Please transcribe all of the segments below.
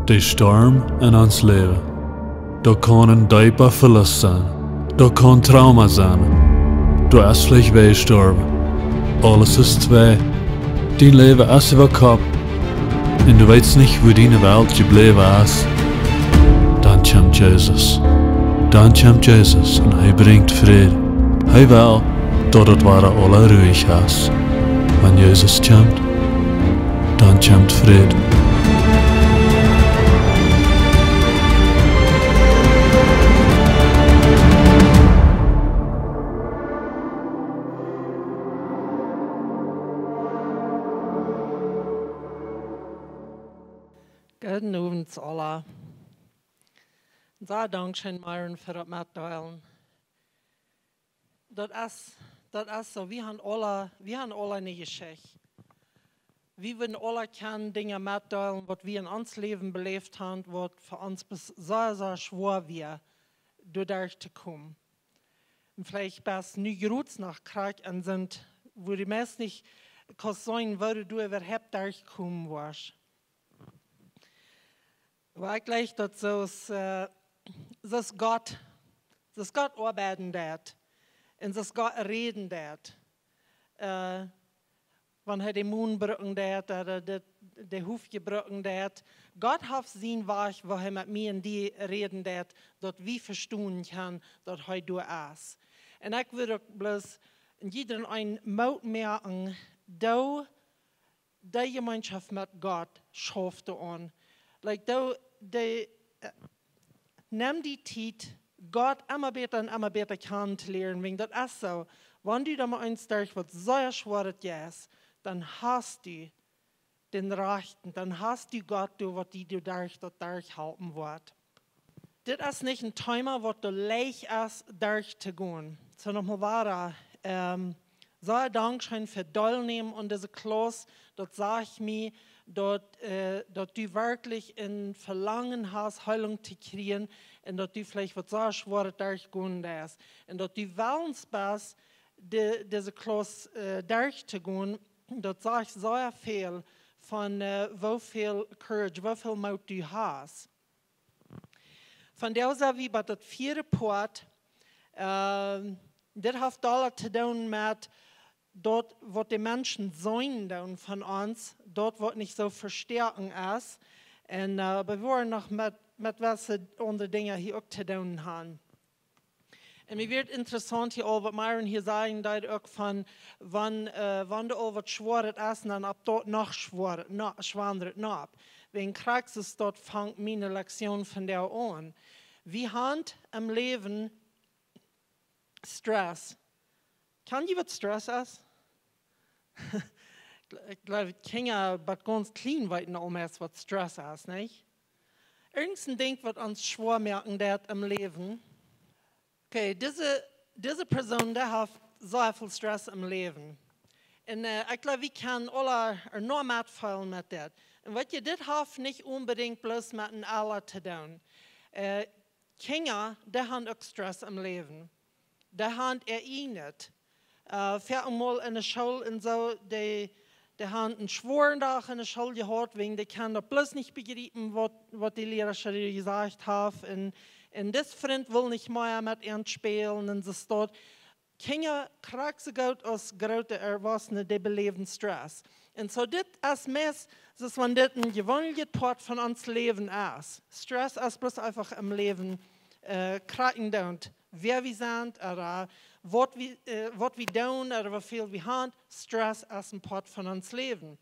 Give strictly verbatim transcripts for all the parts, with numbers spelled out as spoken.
De Storm en ons Läwen. Daut kaun een deepa Velust sennen. Daut kaun Trauma sennen. Du hast veleicht wäa jestorwen. Aules es twei. Dien Läwen es äwa Kopp. Un du weetst nich, wua diene Welt jebläwen es. Dan kjemt Jesus. Dan kjemt Jesus un hee brinjt Fräd. Hee well, daut et wada aula ruich es. Wan Jesus kjemt, dan kjemt Fräd. Gooden Owent, aula. Sea dankscheen, Myron, fa daut metdeelen. Daut es, daut es soo, wie haben aula, wie haben aula eene Jeschicht. Wie wudden aula kjennen Dinja metdeelen, waut wie en ons Läwen beläft haben, waut fa ons bes-, sea, sea schwoa wia, doaderch to komen. Un veleicht best nu jrods noch krakjt en sent, wua du meist nich kaust seenen, woo du doa äwahaupt derchkomen woascht. Oba ekj jleew daut soo aus, äh, soo aus Gott, soo aus Gott oabeiden deed un soo aus Gott räden deed, äh, wan hee de Mon brucken deed, ooda de, de Hof jebrucken deed. Gott haft sienen Wajch, woo hee met mie un die räden deed, daut wie vestonen kjennen, daut hee doa es. Un ekj wudd uk bloos jiedrem eenen Moot moaken, doo dee Jemeenschoft met Gott schauft doa aun. Like, doo, dee, äh, nemm die Tiet, Gott emma bäta un emma bäta kjanen to lieren, wäajen daut es soo, wan du dan mol eent derch waut sea Schwoaret jeist, dan hast du dän Rajchten, dan hast du Gott doa, waut die doaderch, daut derchhalpen woat. Dit es nich een Thema, waut doa leicht es, derchtogonen. Soo, noch mol wada, ähm, sea dankscheen fa deelnämen aun dise Class. Daut sajcht mie, daut, äh, daut du werkjlich een Velangen hast, Heilunk to kjrieen un daut du veleicht waut sea Schwoaret derchjegonen best. Un daut du wellens best, de, dise Class, äh, derchtogonen. Daut sajcht sea väl von, äh, woo väl Courage, woo väl Moot du hast. Vondoag sent wie bie daut vieede Poat. Ähm, dit haft aules to doonen met daut, waut de Menschen seenen doonen von ons, daut, waut nich soo vestoaken es. Un, äh, oba wie woaren noch met, met waut aundre Dinja hia uk to doonen haben. Un mie wort interessaunt hia aul, waut Myron hia säd, daut uk von, wan, äh, wan doa aul waut Schwoaret es, dan opp daut noch schwoaret, no, schwoaret noch. Wäajen krakjt soo daut fangt miene Lektion vondoag aun. Wie haben em Läwen Stress. Kjenn jie waut Stress es? Ekj jleew, Kjinja, waut gaunz kjlien weeten aul meist waut Stress es, nich? Irjent een Dinkj waut ons schwoa moaken deit em Läwen. Okay, dise, dise Persoon, dee haft sea väl Stress em Läwen. Un, äh, ekj jleew, wie kjennen aula ea noch metfeelen met dit. Un weetst, dit haft nich onbedinjt bloos met een Ella to doonen. Äh, Kjinja, dee haben uk Stress em Läwen. Dee haben äa ieejnet. Äh, foaken mol enne School un soo, dee, dee haben eenen schwoaren Dach enne School jehaut, wäajen dee kjennen daut bloos nich bejriepen, waut, waut de Lierasch jesajcht haft. Un, un dis Frint well nich mea met an spälen un soo waut. Kjinja krakjt soo goot aus groote Erwachsene, dee beläwen Stress. Un soo dit es meist, soo aus wan dit een jeweeneljet Poat von ons Läwen es. Stress es bloos eefach em Läwen, äh, krakjt endoont, wäa wie sent, ooda waut wie, äh, waut wie doonen, ooda woo väl wie haben. Stress es een Poat von ons Läwen.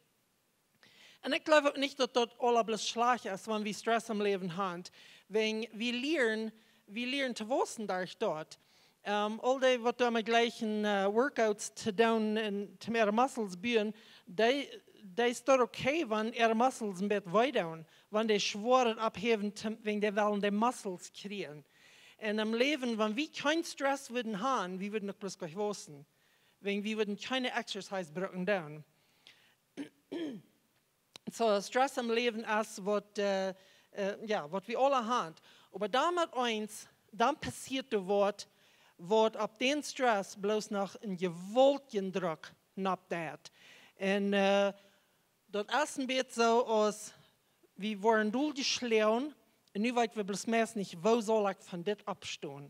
Un ekj jleew uk nich, daut daut aula bloos schlajcht es, wan wie Stress em Läwen haben. Wäajen wie lieren, wie lieren to wausen derch daut. Ähm, aul dee, waut doa met jleichen, äh, Workouts to doonen un to mea Muscles buen, dee, dee es daut okay, wan äare Muscles een bät wee doonen, wan dee schwoaret oppheewen, to, wäajen dee wellen dee Muscles kjrieen. Un em Läwen, wan wie kjeen Stress wudden haben, wie wudden uk bloos nich wausen. Wäajen wie wudden kjeene Exercise brucken doonen. Soo, Stress em Läwen es waut, äh, äh, jo, waut wie aula haben. Oba doamet eent, dan passieet doa waut, waut opp dän Stress bloos noch een jewaultjen Druck nopp deit. Un, äh, daut es een bät soo aus wie woaren dol jeschlonen, un nu weet wie bloos meist nich, woo saul ekj von dit oppstonen.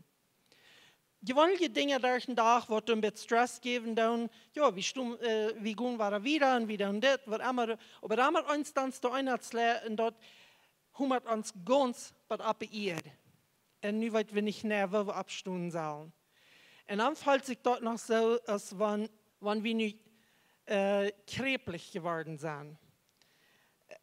Jewoonlich Dinja derch dän Dach, waut een bät Stress jäwen doonen. Jo, wie, stonen, äh, wie gonen wada wieda un wie doonen dit, waut emma. Oba dan met ons dan stonen eena, un daut humat ons gaunz waut opp de Ieed. Un nu weet wie nich mea, woo wie oppstonen sellen. Un dan feelt sikj daut noch soo, aus wan, wan wie nu, äh, kjräplich jeworden sent.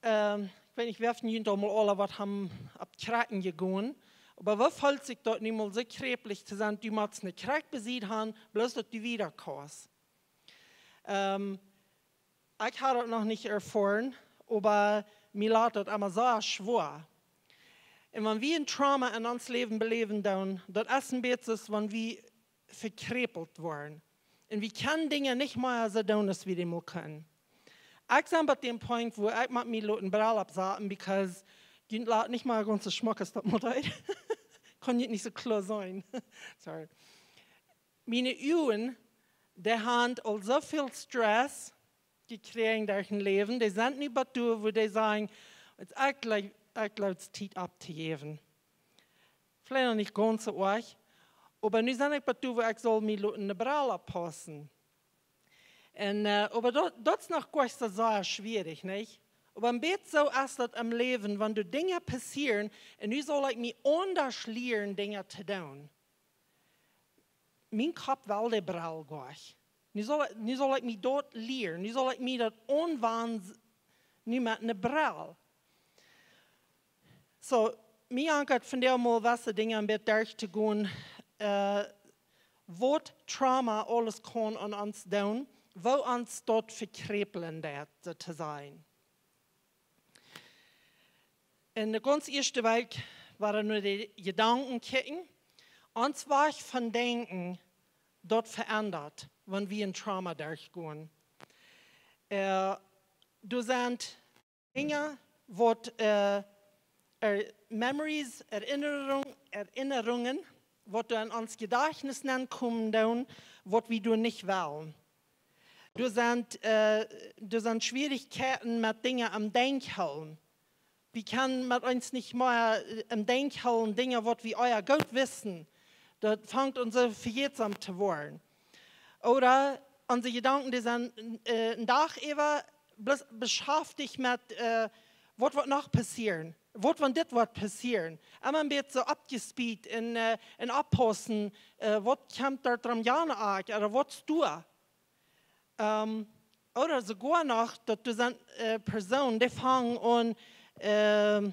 Ähm, ekj weet nich, wäa von junt aul mol aula waut haben opp Krakjen jegonen, oba woo feelt sikj daut nu mol soo kjräplich to sennen, du motst ne Krakj besied haben, bloos daut du wieda kaust. Ähm, ekj hab daut noch nich erfoaren, oba mie lat daut emma soo schwoa. Un wan wie een Trauma en ons Läwen beläwen doonen, daut es een bät soo aus wan wie vekjräpelt woaren. Un wie kjennen Dinja nich mea soo doonen, aus wie dee mol kunnen. Ekj sie bie dän Punkt, wua ekj mott mie loten Brell oppsaten, because junt lat nich mea gaunz soo schmock aus daut mol deed. Kaun junt nich soo kloa seenen. Sorry. Miene Uagen, dee haben aul soo väl Stress jekjräajen derch daut Läwen. Dee sent nu bie doa, wua dee sajen, et es eejentlich, eejentlich Tiet opptojäwen. Veleicht noch nich gaunz soo oajch, oba nu sie ekj bie doa, wua ekj saul mie loten ne Brell oppsetten. Un, äh, oba daut, daut es noch goanich soo sea schwierich, nich? Oba een bät soo es daut em Läwen, wan doa Dinja passieren, un nu saul ekj mie aundasch lieren, Dinja to doonen. Mien Kopp well dee Brell goanich. Nu saul, nu saul ekj mie daut lieren. Nu saul ekj mie daut aunwanen, nu met ne Brell. Soo, mie jankat von dee mol waut Dinja een bät derch to gonen, äh, waut Trauma aules kaun aun ons doonen, woo ons daut vekjräplen deit, soo to sajen. Un de gaunz ieeschte Wajch wieren nu de Jedanken kjikjen. Ons Wajch von Denkjen, daut veendat, wan wie een Trauma derchgonen. Äh, doa sent Dinja, waut, äh, er, Memories, Erinnerung, Erinnerungen, waut doa en ons Jedajchtnis nenkomen doonen, waut wie doa nich wellen. Doa sent, äh, doa sent Schwierichkjeiten met Dinja aum Denkj hoolen. Wie kjennen met ons nich mea, äh, aum Denkj hoolen, Dinja, waut wie ea goot wisten. Daut fangt aun soo vejätsam to woaren. Ooda onse Jedanken, dee sent, äh, een Dach äwa bloos beschäftigt met, äh, waut woat noch passieren? Waut, wan dit woat passieren? Emma een bät soo oppjespeedt un, äh, un oppaussen, äh, waut kjemt doa dran aun, ooda waut es doa? Ähm, ooda soogoa noch, daut doa sent, äh, Persoonen, dee fangen aun, ähm,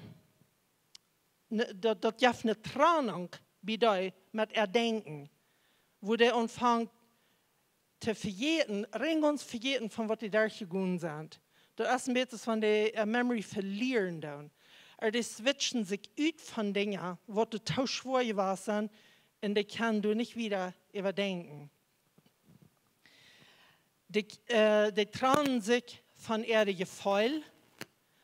ne, daut, daut jeft ne Trennung bie dee met äa Denkjen, wua dee aunfangen to vejäten, rein gaunz vejäten von waut dee derchjegonen sent. Daut es een bät soo aus wan dee, äh, Memory velieren doonen. Ooda dee switchen sikj ut von Dinja, waut dee too schwoa jewast sent, un dee kjennen doa nich wieda äwa denkjen. Dee, äh, dee trennen sikj von äare Jefeel.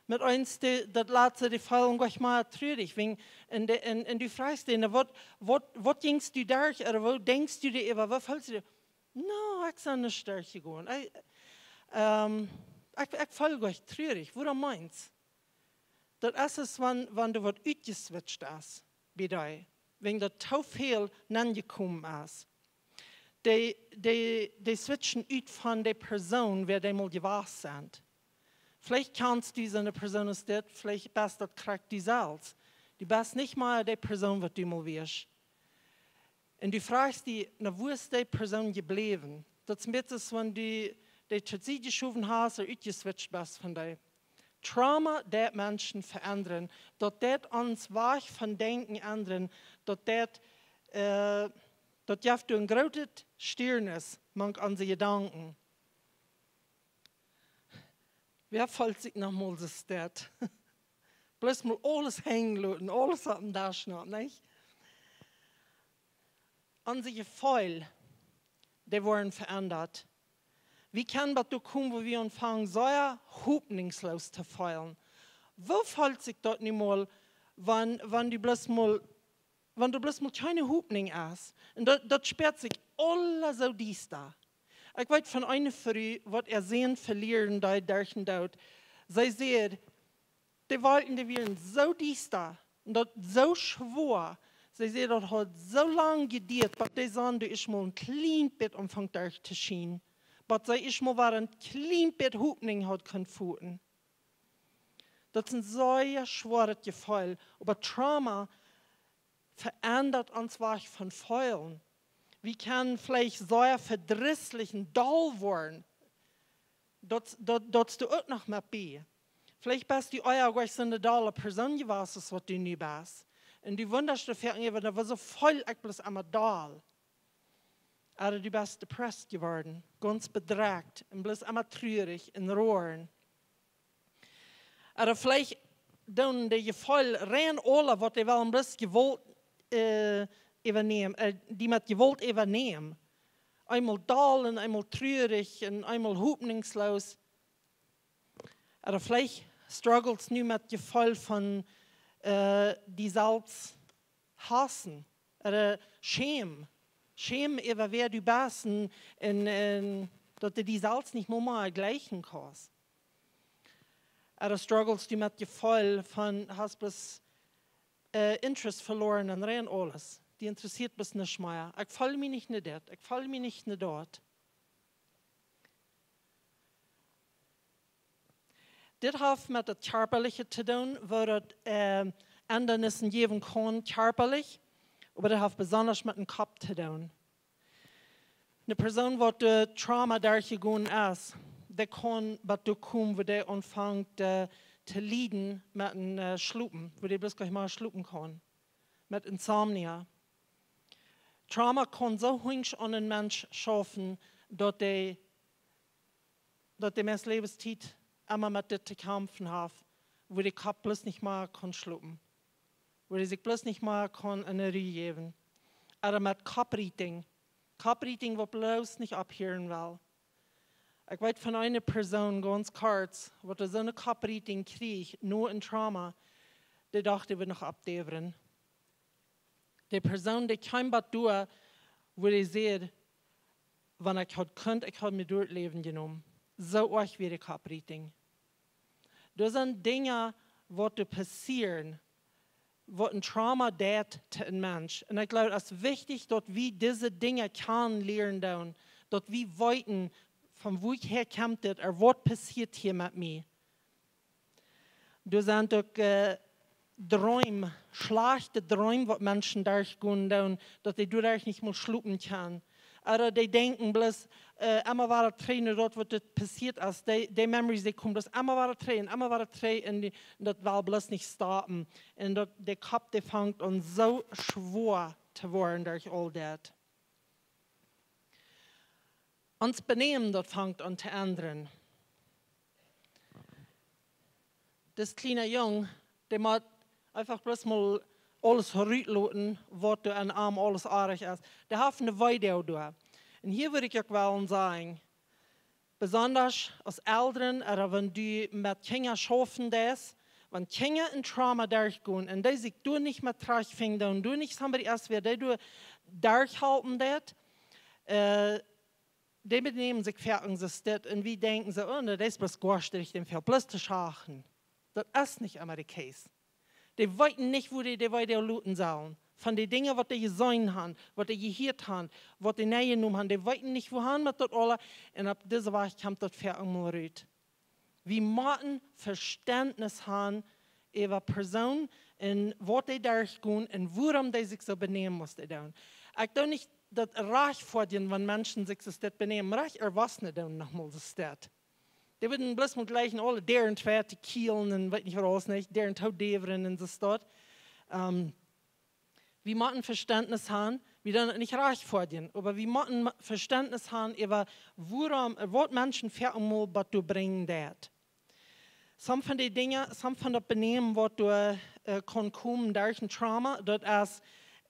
Met ons, dee, daut lat see dee feelen goanich mea trurich. Wan, un dee, un, un du froagst dee, waut, waut, waut jinkst du derch, ooda woo denkjst du doaräwa, woo feelst du? No, ekj sie nich derchjegonen. Ekj, ähm, ekj, ekj feel goanich trurich. Waut meenst? Daut es, es wan, wan doa waut utjeswitcht es bie dee, wan doa too väl nenjekomen es. Dee, dee, dee switchen ut von de Persoon, wäa dee mol jewast sent. Veleicht kjanst du soone Persoon aus dit, veleicht best daut krakjt du selfst. Du best nich mea dee Persoon, waut du mol wieescht. Un du froagst die, na, wua es dee Persoon jebläwen? Daut es een bät soo aus wan du dee to Sied jeschowen hast ooda utjeswitcht best von dee. Trauma deit Menschen veendren, daut deit ons Wajch von denkjen endren, daut deit, äh, daut jeft doa een grootet Stirnis mank onse Jedanken. Wäa feelt sikj noch mol soo steit? Bloos mol aules hangen loten, aules opp dän Desch nopp, nich? Onse Jefeel, dee woaren veendat. Wie kjennen bat doa komen, wua wie aunfangen, sea hopninjsloos to feelen? Woo feelt sikj daut nu mol, wan, wan du bloos mol, wan doa bloos mol kjeene Hopninj es? Un daut, daut spieet sikj aules soo diesta. Ekj weet von eene Fru, waut äa Sän velieren deed derch dän Doot. See säd, de Wolkjen, dee wieren soo diesta un daut soo schwoa. See säd, daut haud soo lang jeduat, bat de Sonn doa ieescht mol een kjlien bät aunfunk derch to schienen, bat see ieescht mol wada een kjlien bät Hopninj haud kunt foten. Daut es een sea schwoaret Jefeel, oba Trauma veendat ons Wajch von feelen. Wie kjennen veleicht sea vedrisslich un doll woaren. Daut, daut, daut es doa uk noch met bie. Veleicht best du ea uk soone dolle Persoon jewast aus waut du nu best. Un du wundasch die veleicht, waut, woo soo feel ekj bloos emma doll. Ooda du best depressed jeworden, gaunz bedrekjt un bloos emma trurich un roaren. Ooda veleicht doonen de Jefeel rein aule, waut dee wellen bloos Jewault, äh, äwanämen, äh, die met Jewault äwanämen. Eemol doll un eemol trurich un eemol hopninjsloos. Ooda veleicht struggles nu met Jefeel von, äh, die selfst hausen, ooda schämen. Schämen äwa wäa du best un, un, un daut du die selfst nich mol mea jlikjen kaust. Ooda struggles du met Jefeel von, hast bloos, äh, Interest veloaren en rein aules. Die interessieet bloos nuscht mea. Ekj feel mie nich no dit, ekj feel mie nich no daut. Dit haft met daut Kjarpaliche to doonen, woo daut, äh, Endanissen jäwen kaun, kjarpalich, oba dit haft besondasch met dän Kopp to doonen. Eene Persoon, waut doa Trauma derchjegonen es, dee kaun bat doa komen, wua dee aunfangt, äh, to lieden met een, äh, Schlopen, wua dee bloos nich mea schlopen kaun, met Insomnia. Trauma kaun soo hunjsch aun een Mensch schaufen, daut dee daut dee meist Läwenstiet emma met dit to kjamfen haft, wua de Kopp bloos nich mea kaun schlopen, wua dee sikj bloos nich mea kaun eene Ru jäwen. Ooda met Kopprietinj. Kopprietinj, waut bloos nich opphieren well. Ekj weet von eene Persoon gaunz kort, waut doa soone Kopprietinj kjrieech, no een Trauma, dee docht, dee wudd noch oppdäwren. De Persoon, dee kjeem bat doa, wua dee säd, wan ekj haud kunt, ekj haud mie daut Läwen jenomen. Soo oajch wia de Kopprietinj. Doa sent Dinja, waut doa passieren, waut een Trauma deit to een Mensch. Un ekj jleew, daut es wichtich, daut wie dise Dinja kjanen lieren doonen, daut wie weeten, von wua häa kjemt dit, ooda waut passieet hia met mie. Doa sent uk, äh, Dreem, schlajchte Dreem, waut Menschen derchgonen doonen, daut dee doaderch nich mea schlopen kjennen. Ooda dee denkjen bloos, äh, emma wada trigj no daut, waut doa passieet es. Dee, dee Memories, dee komen bloos emma wada trigj un emma wada trigj un dee, daut well bloos nich stoppen. Un daut, de Kopp, dee fangt aun soo schwoa to woaren derch aul daut. Ons Benämen, daut fangt aun to endren. Dis kjliena Jung, dee mott eefach bloos mol aules rutloten, waut doa aun am aules oajch es. Dee haft een Video doa. Un hia wudd ekj uk wellen sajen, besondasch aus Elren, ooda wan du met Kjinja schaufen deist, wan Kjinja een Trauma derchgonen un dee sikj doa nich mea trajchtfinjen doonen, doa nich somebody es, wäa dee doa derchhalpen deit, äh, dee benämen sikj foaken soo stell un wie denkjen soo, oh, nä, dee es bloos goaschtich, dän fält bloos to schachen. Daut es nich emma de case. Dee weeten nich, wua dee, dee Video loten sellen. Von de Dinja, waut dee jeseenen han, waut dee jehieet han, waut dee nenjenomen han, dee weeten nich, wua han met daut aula. Un opp dise Wajch kjemt daut foaken mol rut. Wie motten Vestentnis han äwa Persoonen un waut dee derchgonen un wuarom dee sikj soo benämen, aus dee doonen. Ekj doo nich daut rajchtfoadjen, wan Menschen sikj soo stell benämen. Rajcht Erwachsene doonen noch mol soo stell. Dee wudden bloos mol jlikjen aule Däaren twei to kielen un weet nich waut aules nich, Däaren to däwren un soo stell. Ähm, wie motten Vestentnis han, wie doonen daut nich rajchtfoadjen, oba wie motten ma-, Vestentnis han äwa wuarom, äh, waut Menschen foaken mol bat doa brinjen deit. Some von de Dinja, some von daut Benämen, waut doa, äh, kaun komen derch een Trauma, daut es,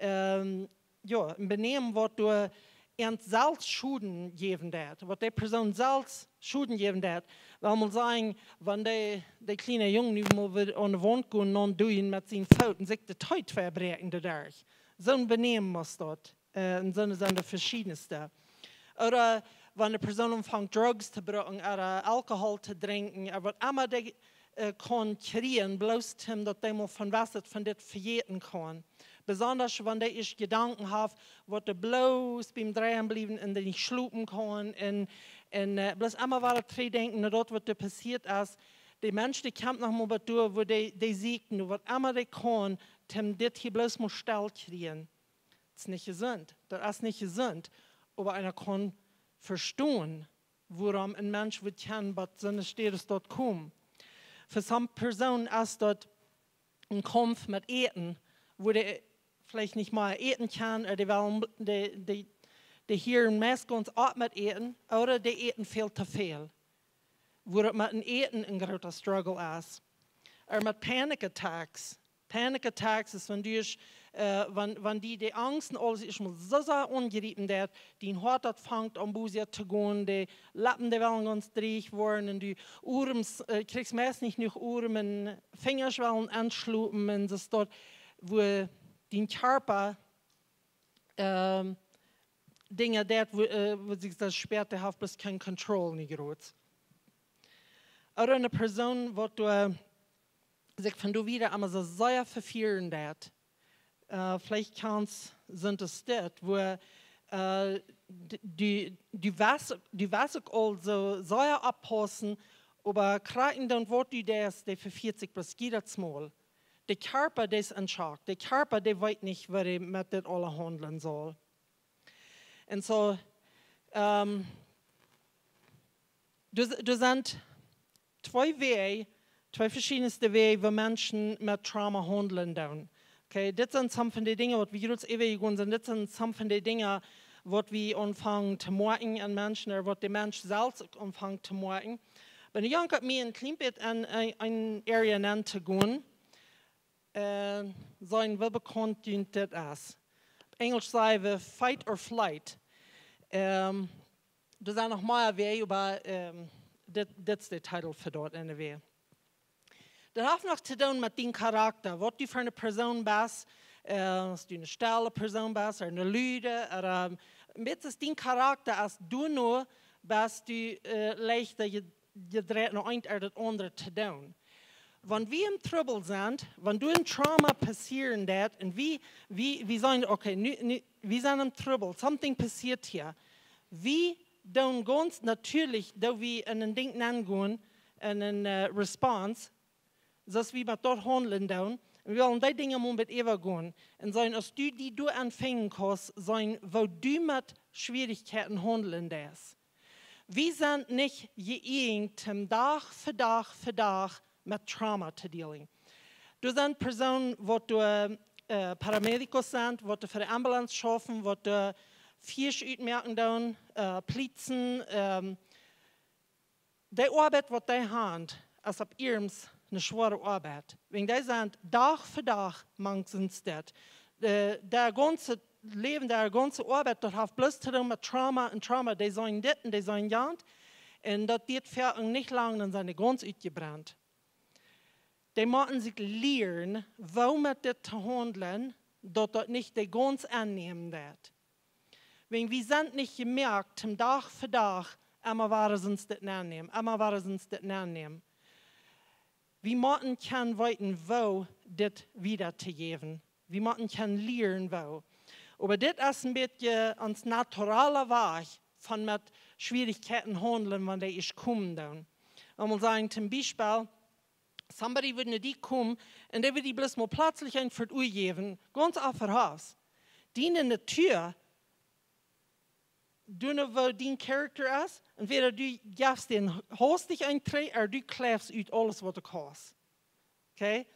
ähm, jo, een Benämen, waut doa an selfst Schoden jäwen deit, waut de Persoon selfst Schoden jäwen deit. Well mol sajen, wan de, de kjliena Jung nu mol wudd aun de Waunt gonen, dan doo hee met sien Foot un sikj de Tee twei bräakjen doaderch. Soon Benämen es daut. Äh, un soone sent doa veschiedne. Ooda wan eene Persoon aunfangt, Drugs to brucken, ooda Alkohol to drinkjen, ooda waut emma dee, äh, kaun kjrieen, bloos toom daut dee mol von west, von dit vejäten kaun. Besonda wan dee ieescht Jedanken haft, waut dee bloos biem dreien bliewen un dee nich schlopen kaun un, un äh, bloos emma wada trigjdenkjen no daut, waut doa passieet es. De Mensch, dee kjemt noch mol bat doa, wua dee, dee sieekjt no waut emma dee kaun, toom dit hia bloos mol stell kjrieen. Daut es nich jesunt. Daut es nich jesunt. Oba eena kaun vestonen, wuarom een Mensch wudd kjennen bat soone Städ doa komen. Fa some Persoonen es daut een Kaumf met Äten, wua dee veleicht nich mea äten kjennen, ooda dee wellen, dee, dee, dee hieren meist gaunz opp met Äten, ooda dee äten väl to väl. Wua daut met een Äten een groota Struggle es. Ooda met Panic Attacks. Panic Attacks es, wan du, äh, wan, wan die de Angst un aules ieescht mol soo sea aunjriepen deit, dien Hoat daut fangt aun bosja to gonen, de Leppen, dee wellen gaunz drieech woaren un du Odem, äh, kjrichst meist nich jenuach Odem un Finjasch wellen aunschlopen un soo daut, wua dien Kjarpa, ähm, Dinja deit, wua, äh, wua sikj daut späta haft, bloos kjeen Control nich groot. Ooda eene Persoon, waut doa sikj von doa wieda emma soo sea vefieren deit. Äh, veleicht kaust, sent et Städ, wua, äh, d-, du, du west, du west uk aul soo sea oppaussen, oba krakjt dan waut du deist, dee vefieet sikj bloos jiedet Mol. De Kjarpa, dee es en Schock. De Kjarpa, dee weet nich, woo hee met dit aules haundlen saul. Un soo, ähm, doa, doa sent twee Wäaj, twee veschiedne Wäaj, woo Menschen met Trauma haundlen doonen. Okay, dit sent some von de Dinja, waut wie jrods äwajegonen sent. Dit sent some von de Dinja, waut wie aunfangen to moakjen aun Menschen, ooda waut de Mensch selfst uk aunfangt to moakjen. Oba nu jankat mie een kjlien bät en, en, en Area nenn to gonen. Äh, seenen, woo bekaunt junt dit es. Opp Enjelsch saj wie fight or flight. Ähm, doa sent noch mea Wäaj, oba, ähm, dit, dit es de Titel fa daut, anyway. Daut haft noch to doonen met dien Charakta, waut du fa eene Persoon best, äh, aus du eene stelle Persoon best, ooda eene lude, ooda, ähm, een bät es dien Charakta, aus du nu best, du, äh, leicht, daut je, jedreit no eent ooda daut aundre to doonen. Wan wie em Trubbel sent, wan doa een Trauma passieren deit, un wie, wie, wie sent, okay, nu, nu, wie sent em Trubbel, something passieet hia. Wie doonen gaunz natieedlich, daut wie en een Dinkj nenn gonen, en een, äh, Response, soo aus wie met daut haundlen doonen, un wie wellen dee Dinja mol met äwagonen. Un seenen, aus du die doa aunfangen kaust, seenen, woo du met Schwierichkjeiten haundlen deist. Wie sent nich jeeajent, om Dach fa Dach fa Dach met Trauma to dealen. Doa sent Persoonen, waut doa, äh, Paramédicos sent, waut doa fa de Ambulance schaufen, waut doa Fiesch utmoaken doonen, äh, plietsen, ähm, de Oabeit, waut dee haben, es opp iernst eene schwoare Oabeit. Wäajen dee sent Dach fa Dach mank ons dit. De, daut gaunze Läwen, de gaunze Oabeit, daut haft bloos to doonen met Trauma un Trauma. Dee seenen dit un dee seenen jant. Un daut diet fa nich lang, dan sent dee gaunz utjebrent. Dee motten sikj lieren, woo met dit to haundlen, daut daut nich dee gaunz aunnämen deit. Wäajen wie sent nich jemoakt, om Dach fa Dach emma wada ons dit aunnämen, emma wada ons dit aunnämen. Wie motten kjennen weeten, woo dit wieda to jäwen. Wie motten kjennen lieren, woo. Oba dit es een bät ons naturaler Wajch von met Schwierichkjeiten haundlen, wan dee ieescht komen doonen. Lot mol sajen, toom Biespel, somebody wudd no die komen un dee wudd die bloos mol pletslich een Vetruen jäwen, gaunz onverhofft. Diene Natua, du no woo dien Character es, entwäda du jefst dän haustich een Tree, ooda du kjleefst ut aules, waut du kaust. Okay?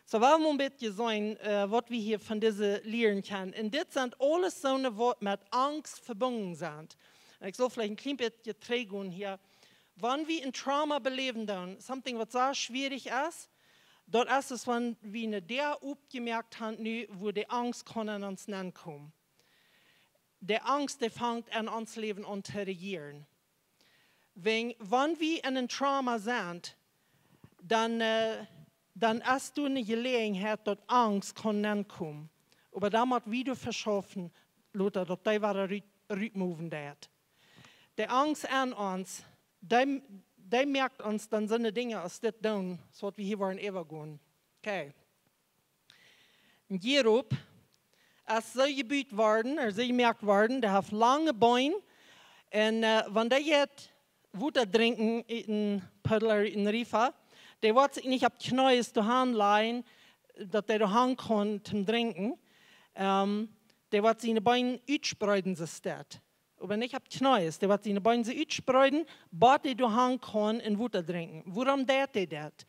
Soo, wie wellen een bät seenen, äh, waut wie hia von dise lieren kjennen. Un dit sent aules soone, waut met Angst vebungen sent. Un ekj saul veleicht een kjlien bät trigjgonen hia. Wan wie een Trauma beläwen, dan something, waut soo schwierich es, daut es, es wan wie eene Däa opjemoakt haben, nu, wua de Angst kaun aun ons nenkomen. De Angst, dee fangt aun ons Läwen aun to rejieren. Wäajen, wan wie en een Trauma sent, dan, äh, dan es doa eene Jeläajenheit, daut Angst kaun nenkomen. Oba dan mott wie doafäa schaufen, lota daut dee wada rut, rutmoven deit. De Angst aun ons, dee, dee moakt ons dan soone Dinja aus dit doonen, soo daut wie hia woaren äwagonen. Okay. Een Jerob es soo jebut worden, ooda soo jemoakt worden, dee haft lange Been. Un äh, wan dee jeit Wota drinkjen ut een Puddel ooda ut een Riefa, dee woat sikj nich opp Kjnees doa han lajen, daut dee doa han kaun toom drinkjen. Ähm, dee woat siene Been utspreeden, soo steit. Oba nich opp Kjnees, dee woat siene Been soo utspreeden, bat dee doa han kaun un Wota drinkjen. Wuarom deit dee daut?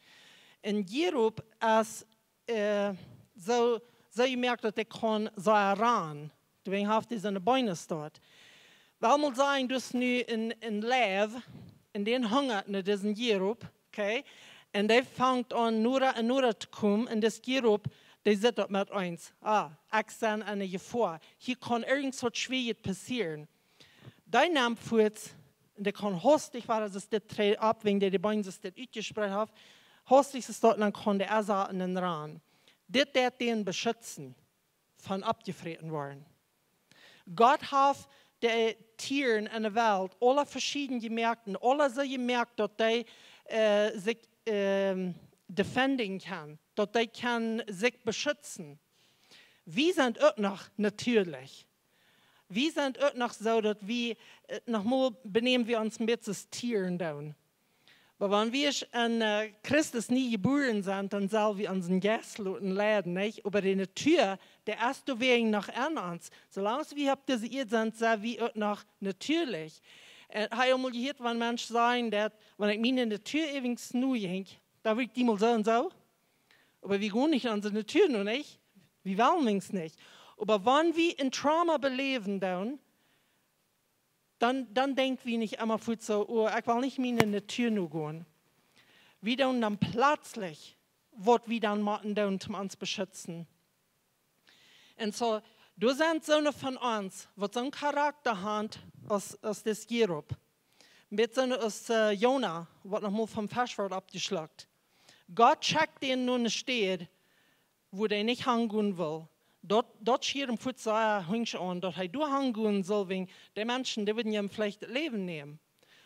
Een Jerob es äh, soo, soo jemoakt daut dee kaun soo rannen. Doawäajen haft dee soone Been doa. Well mol sajen, du hast nu een, een Leew, un dee hungat no disen Jerob, okay? Un dee fangt aun noda un noda to komen, un dis Jerob, dee sitt daut met eens. Ah, ekj sie enne Jefoa. Hia kaun irjent waut Schwoaret passieren. Dee nemt fuaz, un dee kaun hastich, wan et es dit Tree opp, wäajen dee de Been soo steit utjespreet haft, hastich es daut, dan kaun dee esa en dän rannen. Dit deit dän beschutzen von oppjefräten woaren. Gott haft de Tieren en de Welt aule veschieden jemoakt un aule soo jemoakt daut dee äh, sikj ähm, defenden kaun, daut dee kaun sikj beschutzen. Wie sent uk noch natieelich. Wie sent uk noch soo daut wie äh, noch mol benämen wie ons een bät aus Tieren doonen. Oba wan wie aus een äh, Christus nie jebuaren sent, dan sell wie onsen Jeist loten leiden, nich? Oba de Natua, dee es doawäajen noch en ons. Soo lang aus wie opp dise Ieed sent, sent wie uk noch natieelich. Un hab ekj mol jehieet, wan Menschen sajen daut, wan ekj miene Natua äwent nu jinkj, dan wudd ekj dee mol soo un soo. Oba wie gonen nich aun onse Natua nu, nich? Wie wellen weens nich. Oba wan wie een Trauma beläwen doonen, dan, dan denkj wie nich emma fuaz soo, oh, ekj well nich miene Natua nu gonen. Wie doonen dan pletslich, waut wie dan motten doonen, om ons beschutzen. Un soo, doa sent soone von ons, waut soon Charakta haben aus, aus dis Jerob. Een bät soone aus äh, Jona, waut noch mol vom Fesch wort oppjeschlukt. Gott schekjt dän no eene Städ, wua dee nich hangonen well. Daut, daut schieed am fuaz sea hunjsch aun, daut hee doa hangonen sull, wäajen de Menschen, dee wudden am veleicht daut Läwen nämen.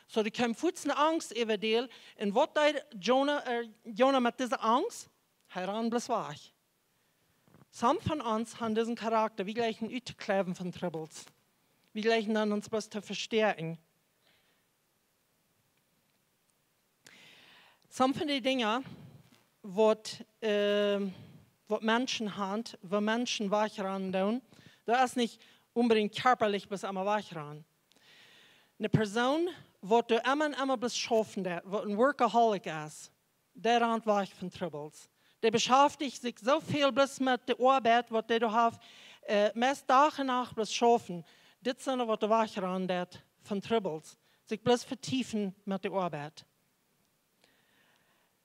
Soo, doa kjeem fuaz eene Angst äwa dän, un waut deed Jona, äh, Jona met dise Angst? Hee rand bloos wajch. Some von ons haben disen Charakta, wie jleichen uttokjläwen von Trubbels. Wie jleichen dan ons bloos to vestäakjen. Some von de Dinja, waut, äh, waut Menschen haben, wua Menschen wajchrannen doonen, daut es nich onbedinjt kjarpalich bloos emma wajchrannen. Eene Persoon, waut doa emma un emma bloos schaufen deit, waut een Workaholic es, dee rant wajch von Trubbels. Dee beschaftijcht sikj soo väl bloos met de Oabeit, waut dee doa haft, äh, meist Dach un Nacht bloos schaufen. Dit sent waut doa wajchrannen deit von Trubbels. Sikj bloos vetiefen met de Oabeit.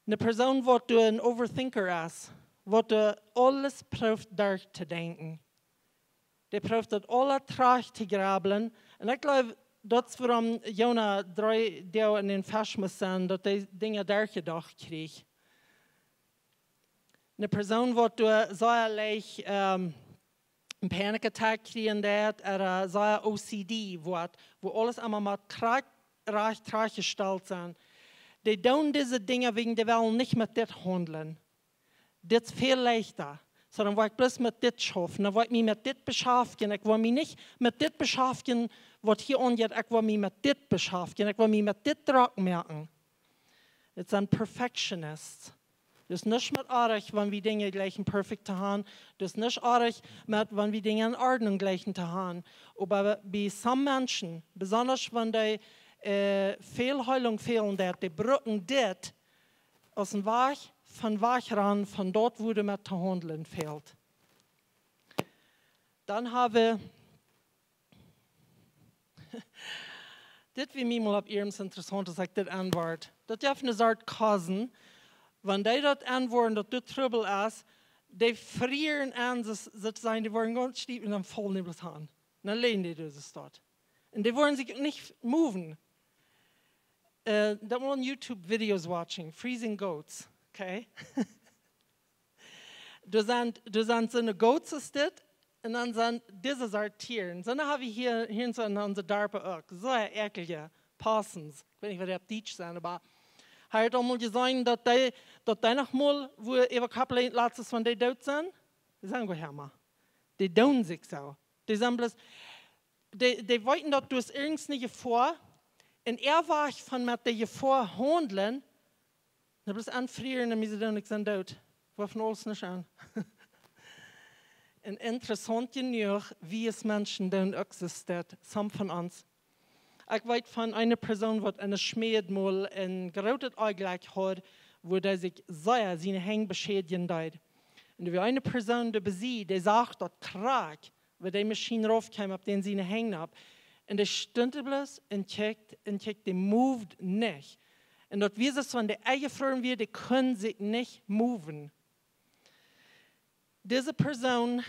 Eene Persoon, waut doa een Overthinker es, waut doa aules prooft derchtodenkjen. Dee prooft daut aula trajcht to grublen. Un ekj jleew, daut es wuarom Jona dree Doag en dän Fesch must sennen, daut dee Dinja derchjedocht kjrieech. Eene Persoon, waut doa sea leicht, ähm, een Panic Attack kjrieen deit, ooda sea O C D woat, wua aules emma mott krakjt rajcht trajchtjestalt sennen. Dee doonen dise Dinja wäajen dee wellen nich met dit haundlen. Dit es väl leichta. Soo, dan woa ekj bloos met dit schaufen. Dan woa ekj mie met dit beschaftjen. Ekj woa mie nich met dit beschaftjen, waut hia aunjeit. Ekj woa mie met dit beschaftjen. Ekj woa mie met dit drock moaken. Dit sent Perfectionists. Daut es nuscht met oajch, wan wie Dinja jleichen perfekt to haben. Daut es nuscht oajch met, wan wie Dinja en Ordnunk jleichen to haben. Oba bie some Menschen, besonda wan dee äh, väl Heilunk fälen deit, dee brucken dit aus een Wajch von wajchrannen von daut, wua doa met to haundlen fält. Dan hab wie, dit wia mie mol opp ieescht interessaunt, aus ekj dit enwoat. Daut jeft eene Sort Cousin, wan dee daut enwoaren, daut dit Trubbel es, dee frieren en, soo, soo to sajen, dee woaren gaunz stiep un dan faulen dee bloos aun. Dan lijen dee doa soo doa. Un dee woaren sikj nich moven. Äh, daut mol YouTube Videos watchen, freezing goats, okay? Doa sent, doa sent soone goats aus dit, un dan sent dise Sort Tieren. Soone hab wie hia, hia soo en onse Darpa uk. Soo ekjelje possums. Ekj weet nich, waut dee opp Dietsch sent, oba Hast du aul mol jeseenen, daut dee, daut dee noch mol, wua äwa Kopp läjen, latst, wan dee doot sent? Dee sent goa nich mea. Dee doonen sikj soo. Dee sent bloos, dee, dee weeten, daut doa es irjent eene Jefoa. Un äa Wajch von met de Jefoa haundlen, daut es aunfrieren un mie soo doonen, ekj sie doot. Woat von aules nuscht aun. Un interessaunt jenuach, wie aus Menschen dan uk soo sent, some von ons. Ekj weet von eene Persoon, waut enne Schmäd mol een grootet Onjlekj haud, wua hee sikj sea siene Henj beschädjen deed. Un doa wia eene Persoon doabie, dee sach daut krakjt, wua dee Maschien rauf kjeem, opp dän siene Henj opp. Un dee stunt doa bloos un kjikjt un kjikjt, dee moved nich. Un daut wia soo, wan dee enjefroaren wia, dee kunn sikj nich moven. Dise Persoon,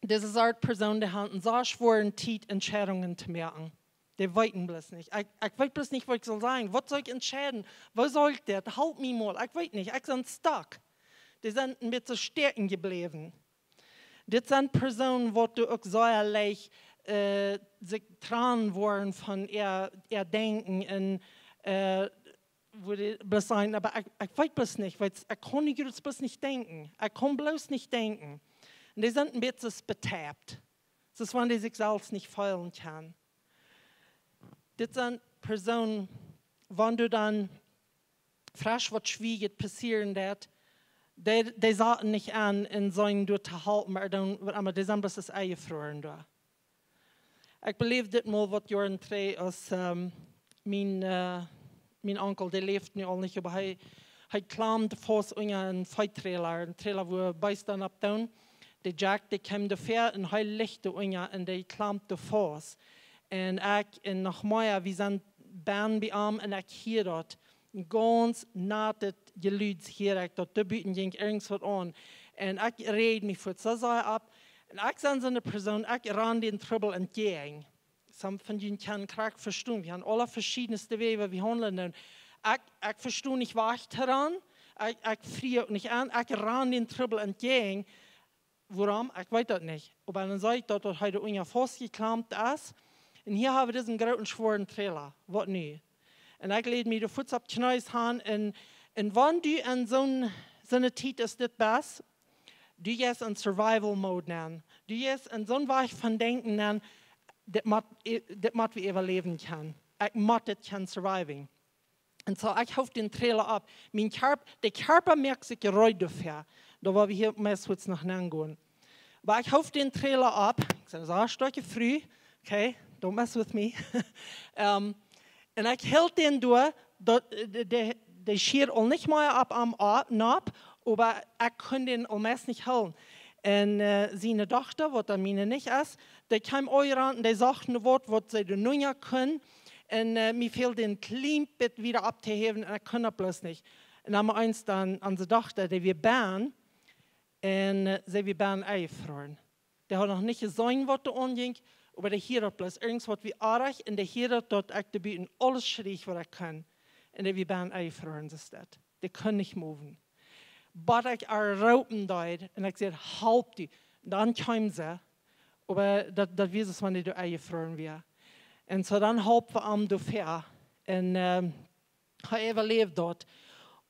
dise Sort Persoon, dee haft eene sea schwoare Tiet, Entscheidungen to moaken. Dee weeten bloos nich. Ekj, ekj weet bloos nich, waut ekj saul sajen. Waut saul ekj entscheiden? Woo saul ekj dit? Halp mie mol. Ekj weet nich. Ekj sie stuck. Dee sent een bät stecken jebläwen. Dit sent Persoonen, waut doa uk sea leicht, äh, sikj trannen woaren von äa, äa Denkjen un, äh, wua dee bloos sajen, oba ekj, ekj weet bloos nich, wiels ekj kaun nich, bloos nich denkjen. Ekj kaun bloos nich denkjen. Un dee sent een bät betäubt. Daut es, wan dee sikj selfst nich feelen kjennen. Dit sent Persoonen, wan doa dan fresch waut Schwierichkjeiten passieren, daut dee, dee saten nich aun un sent doa to halpen, oba dan, oba dee sent bloos enjefroaren doa. Ekj beläwd dit mol waut Joaren trigj, aus, ähm, mien, äh, mien Onkel, dee läft nu aul nich, oba hee, hee klamd faust unja een Veehtrailer, een Trailer, wua Beesta opp doonen. De Jack, dee kjeem doa väa un hee licht doa unja un dee klamd doa faust. Un ekj un noch mea, wie sent benen bie am un ekj hieed daut. Een gaunz natet Jelud hieed ekj, daut doa buten jinkj irjent waut aun. Un ekj räajd mie fuaz soo sea opp. Un ekj sie soone Persoon, ekj ran dän Trubbel entjäajen. Some von junt kjennen krakjt vestonen. Wie haben aule veschiedne Wäaj, woo wie haundlen doonen. Ekj, ekj vesto nich, wua ekj to ran. Ekj, ekj frie uk nich aun. Ekj ran dän Trubbel entjäajen. Wuarom? Ekj weet daut nich. Oba dan see ekj daut, daut hee doa unja faustjeklampt es. Un hia hab wie disen grooten, schwoaren Trailer. Waut nu? Un ekj läd mie doa fuaz opp Kjnees han un, un wan du en soon, soone Tiet aus dit best, du jeist en survival mode nenn. Du jeist en soon Wajch von denkjen nenn, dit mott, dit mott wie äwaläwen kjennen. Ekj mott dit kjennen surviving. Un soo, ekj hoof dän Trailer opp. Mien Kjarp-, de Kjarpa moakt sikj reed doafäa. Doa woa wie hia meist fuaz noch nenn gonen. Oba ekj hoof dän Trailer opp. Ekj sie een sea stoakje Fru. Okay, don't mess with me. Ähm, un ekj hilt dän doa, daut, de, de, dee schieed aul nich mea opp am opp, nopp, oba ekj kunn dän aul meist nich hoolen. Un, äh, siene Dochta, waut dan miene Nicht es, dee kjeem aunjerant un dee sach nu waut, waut see doa nunja kunn. Un, äh, mie fäld een kjlien bät wieda opptohäwen un ekj kunn daut bloos nich. Un dan mau eens dan onse Dochta, dee wia benen, un, äh, see wia benen enjefroaren. Dee haud noch nich jeseenen, waut doa aunjinkj, oba dee hieed daut bloos irjent waut wia oajch un dee hieed daut, daut ekj doa buten aules schrieech, waut ekj kunn. Un dee wia benen enjefroaren, soo es daut. Dee kunn nich moven. Bat ekj äa roopen deed un ekj säd: "Halp die." Dan kjeem see, oba daut, daut wia soo, aus wan dee doa enjefroaren wia. Un soo dan holpen wie am doafäa. Un, ähm, hee äwaläwd daut.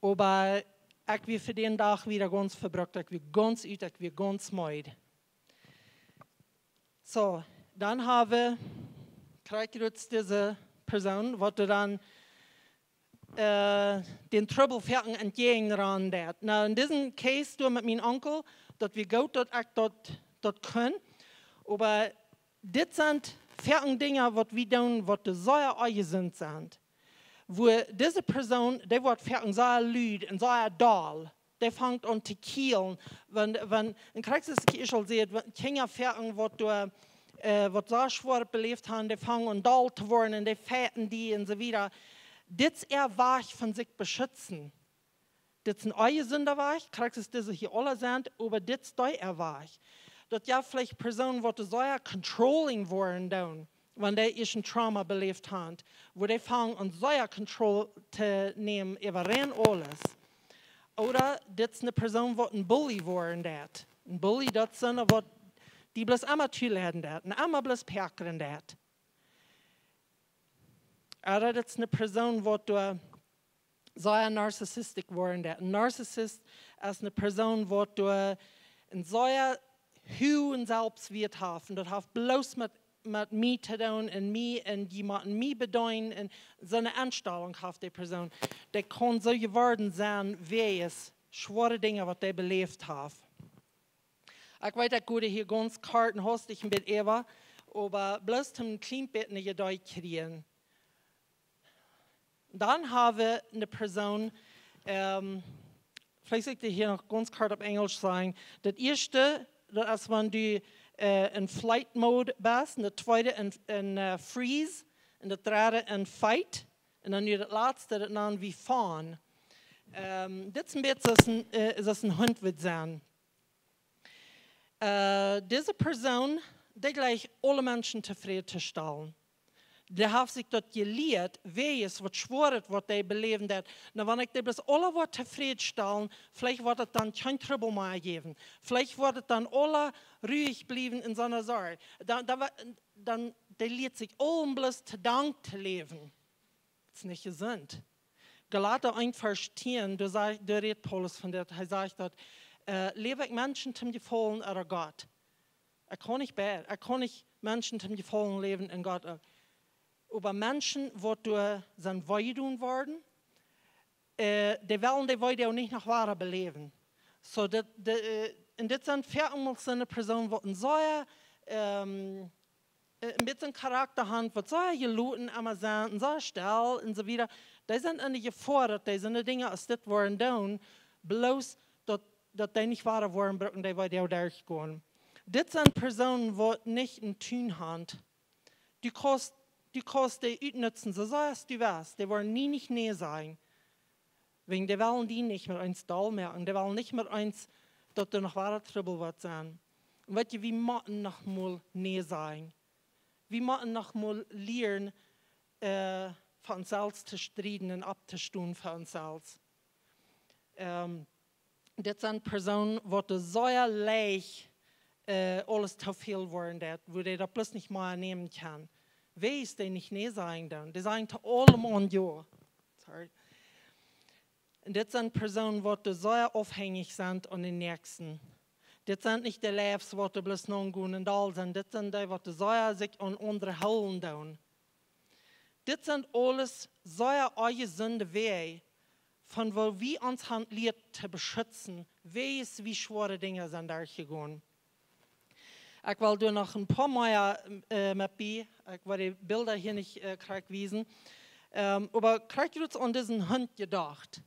Oba ekj wia fa dän Dach wada gaunz vebrukt, ekj wia gaunz ut, ekj wia gaunz meed. Soo, dan hab wie, kjrieech wie dise Persoon, waut doa dan, äh, dän Trubbel foaken entjäajen rannen deed. Nu, en disen Case doa met mienen Onkel, daut wia goot, daut ekj daut, daut kunn. Oba dit sent foaken Dinja, waut wie doonen, waut doa sea onjesunt sent. Wua dise Persoon, dee woat foaken sea lud un sea doll. Dee fangt aun to kjielen. Wan, wan, un krakjt soo aus ekj ieescht aul säd, wan Kjinja foaken waut doa, äh, waut sea schwoa beläft haben, dee fangen aun doll to woaren un dee fighten die un soo wieda. Dit es äa Wajch von sikj beschutzen. Dit es een onjesunda Wajch, krakjt soo aus dise hia aula sent, oba dit es dee äa Wajch. Daut jeft veleicht Persoon, waut doa sea controlling woaren doonen, wan dee ieescht een Trauma beläft haben, wua dee fangen aun sea Control to nämen äwa rein aules. Ooda dit es eene Persoon, waut een Bully woaren deed. Een Bully, daut sent waut, dee bloos emma toleiden deed un emma bloos päakren deed. Ooda dit es eene Persoon, waut doa sea narcissistic woaren deit. Een Narcissist es eene Persoon waut doa een sea huagen Selfstwieet haft. Un daut haft bloos met, met mie to doonen un mie un jie motten mie bedeenen un soone Enstalunk haft dee Persoon. Dee kaun soo jeworden sennen wäajen schwoare Dinja waut dee beläft haft. Ekj weet, ekj wudd hia gaunz kort un hastich een bät äwa, oba bloos een kjlien bät een Idee kjrieen. Dan hab wie eene Persoon, ähm, veleicht saul ekj dit hia noch gaunz kort opp Enjlisch sajen. Daut ieeschte, daut es wan du, äh, enn Flight Mode best, un daut tweede enn, enn, äh, Freeze, un daut dredde enn Fight, un dan nu daut latste, daut nanen wie Fawn. Ähm, dit es een bät soo aus een, äh, soo aus een Hunt wudd sennen. Äh, dise Persoon, dee jleicht aule Menschen tofräd to stalen. Dee haft sikj daut jelieet, wäajen waut schwoaret waut dee beläwen deit. Nu, wan ekj dee bloos aule woa tofräd stalen, veleicht woat daut dan kjeen Trubbel mea jäwen. Veleicht woat daut dan aule ruhig bliewen enn soone Sorj. Dan, dan, wa- dan, dee lieet sikj aul bloos to Dank to läwen. Daut es nich jesunt. Galata eent Varsch tieen, doa sa-, doa rät Paulus von dit. Hee sajcht daut, äh, läw ekj Menschen toom Jefaulen ooda Gott? Ekj kaun nich beid. Ekj kaun nich Menschen toom Jefaulen läwen un Gott uk. Oba Menschen waut doa sent wee jedonen worden, äh, dee wellen dee Wee uk nich noch wada beläwen. Soo daut, de, äh, un dit sent väl mol soone Persoon waut een sea, ähm, äh, een bät soonen Charakta han, waut sea jeloten emma sent, un sea stell un soo wieda. Dee sent enne Jefoa, daut dee soone Dinja aus dit woaren doonen, bloos daut, daut dee nich wada woaren brucken dee Wee derchgonen. Dit sent Persoonen waut nich een Tun han. Du kaust, du kaust dee utnutzen, soo sea aus du west. Dee woaren nie nich nä sajen. Wäajen dee wellen die nich met ons doll moaken. Dee wellen nich met ons, daut doa noch wada Trubbel woat sennen. Un weet jie, wie motten noch mol nä sajen. Wie motten noch mol lieren, äh, fa ons selfst to strieden un opptostonen fa ons selfst. Ähm, dit sent Persoonen waut doa sea leicht, äh, aules too väl woaren deit, wua dee daut bloos nich mea nämen kaun. Wäajen dee nich nä sajen doonen. Dee sajen to aulem jo. Sorry. Un dit sent Persoonen waut doa sea aufhenjich sent aun dän Näakjsten. Dit sent nich dee Leews waut doa bloos nogonen un doll sent. Dit sent dee waut doa sea sikj aun aundre hoolen doonen. Dit sent aules sea onjesunde Wäaj, von woo wie ons han jelieet to beschutzen, wäajen wie schwoare Dinja sent derchjegonen. Ekj well doa noch een poa mea, äh, met bie. Ekj woa dee Bilda hia nich, äh, krakjt wiesen. Ähm, oba krakjt jrods aun disen Hunt jedocht.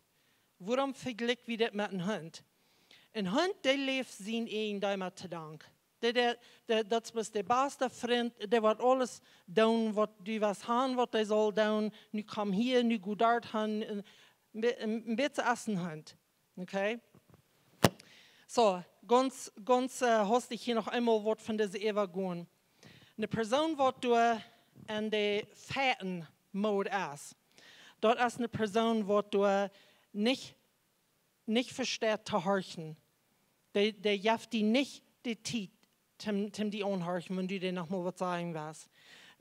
Wuarom vejlikj wie dit met een Hunt? Een Hunt, dee läft sien ieejendäma to Dank. Dee, dee, dee, daut es de baste Frint, dee woat aules doonen waut du west han, waut dee saul doonen. Nu komm hia, nu go doa han, een, een, een bät soo aus een Hunt. Okay? Soo, gaunz, gaunz, äh, hastich hia noch eemol waut von dise äwagonen. Eene Persoon waut doa enn de Fighting Mode es. Daut es eene Persoon waut doa nich, nich vesteit to horchen. Dee, dee jeft die nich de Tiet toom, toom die aunhorchen, wan du dee noch mol waut sajen west.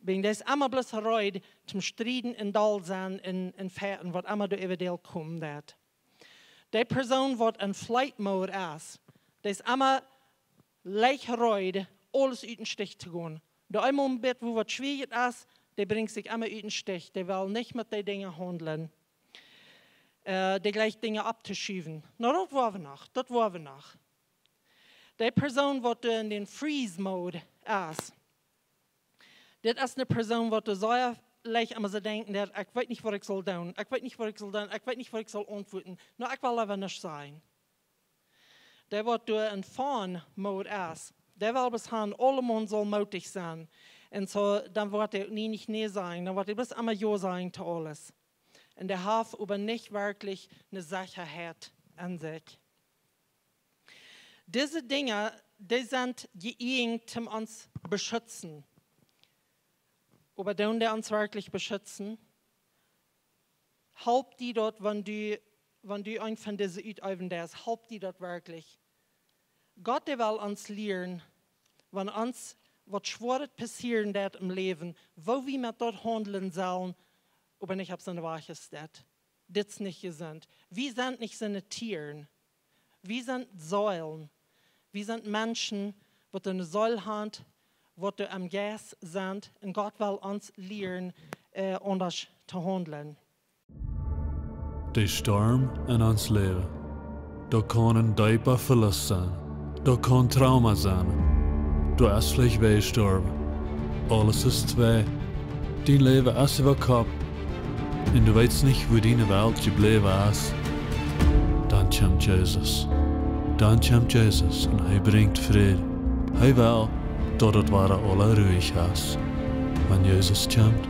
Wäajen dee es emma bloos reed toom strieden un doll sennen un, un fighten, waut emma doa äwa dee komen deit. Dee Persoon waut enn Flight Mode es, dee es emma leicht reed, aules ut dän Stich to gonen. Dee eemol een bät wua waut schwieeja es, dee brinjt sikj emma ut dän Stich. Dee well nich met dee Dinja haundlen. Äh, dee jleicht Dinja opptoschuwen. Nu, daut woa wie noch, daut woa wie noch. Dee Persoon waut enn dän Freeze Mode es, dit es eene Persoon waut doa sea leicht emma soo denkjen deit: "Ekj weet nich waut ekj saul doonen, ekj weet nich waut ekj saul doonen, ekj weet nich waut ekj saul auntwuaden. Nu, ekj well leewa nuscht sajen." Dee waut doa enn Fawn Mode es, dee well bloos han, aulemaun saul mootich sennen. Un soo, dan woat hee uk nie nich nä sajen, dan woat hee bloos emma jo sajen to aules. Un dee haft oba nich werkjlich eene Sechaheit aun sikj. Dise Dinja, dee sent jeeajent toom ons beschutzen. Oba doonen dee ons werkjlich beschutzen? Halpt die daut, wan du, wan du eent von dise uteewen deist, halpt die daut werkjlich? Gott, dee well ons lieren, wan ons waut Schwoaret passieren deit em Läwen, woo wie met daut haundlen sellen, oba nich opp soone Wies es daut. Dit es nich jesunt. Wie sent nich soone Tieren. Wie sent Seelen. Wie sent Menschen, waut eene Seel haben, waut doa em Jeist sent. Un Gott well ons lieren, äh, aundasch to haundlen. De Storm en ons Läwen. Daut kaun een deepa Velust sennen. Daut kaun Trauma sennen. Du hast veleicht wäa jestorwen. Aules es twei. Dien Läwen es äwa Kopp. Un du weetst nich, wua diene Welt jebläwen es. Dan kjemt Jesus. Dan kjemt Jesus un hee brinjt Fräd. Hee well, daut et wada aula ruich es. Wan Jesus kjemt,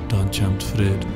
dan kjemt Fräd.